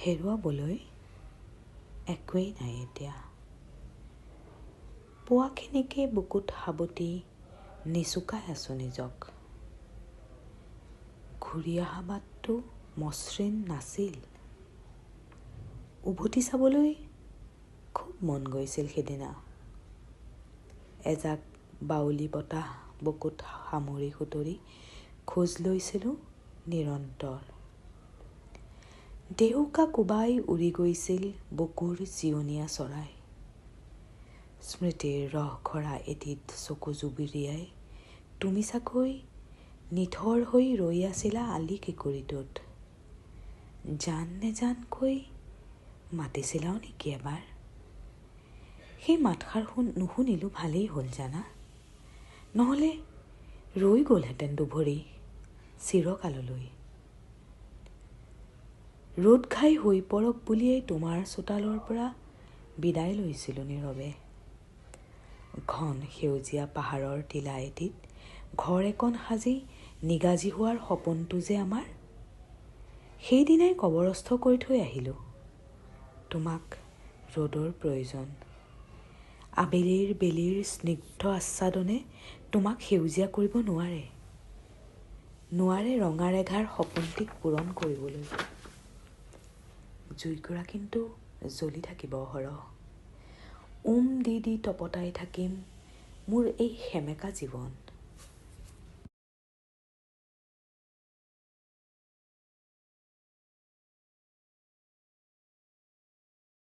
হেৰুৱাবলৈ একোৱেই নাই এতিয়া। পোৱাখিনিকে বুকুত সাৱটি নিচুকাই আছোঁ নিজক। ঘূৰি অহা বাটটো মসৃণ নাছিল। উভতি চাবলৈ খুব মন গৈছিল সেইদিনা। এজাক বাউলি বতাহ বুকুত সামৰি সুতৰি খোজ লৈছিলোঁ নিৰন্তৰ। ডেউকা কোবাই উৰি গৈছিল বুকুৰ জিৰণীয়া চৰাই। স্মৃতিৰ ৰহঘৰা এটিত চকু জুবুৰিয়াই তুমি চাগৈ নিথৰ হৈ ৰৈ আছিলা আলি কেঁকুৰিটোত। জান নেজানকৈ মাতিছিলাও নেকি এবাৰ? সেই মাতষাৰ নুশুনিলোঁ, ভালেই হ'ল জানা, নহ'লে ৰৈ গ'লহেঁতেন দুভৰি চিৰকাললৈ। ৰ'দ ঘাই হৈ পৰক বুলিয়েই তোমাৰ চোতালৰ পৰা বিদায় লৈছিলোঁ নীৰৱে। ঘন সেউজীয়া পাহাৰৰ টিলা এটিত ঘৰ এখন সাজি নিগাজী হোৱাৰ সপোনটো যে আমাৰ, সেইদিনাই কবৰস্থ কৰি থৈ আহিলোঁ। তোমাক ৰ'দৰ প্ৰয়োজন। আবেলিৰ বেলিৰ স্নিগ্ধ আচ্ছাদনে তোমাক সেউজীয়া কৰিব নোৱাৰে, নোৱাৰে ৰঙা ৰেঘাৰ সপোনটিক পূৰণ কৰিবলৈ। জুইকুৰা কিন্তু জ্বলি থাকিব অহৰহ। উম দি দি তপতাই থাকিম মোৰ এই সেমেকা জীৱন।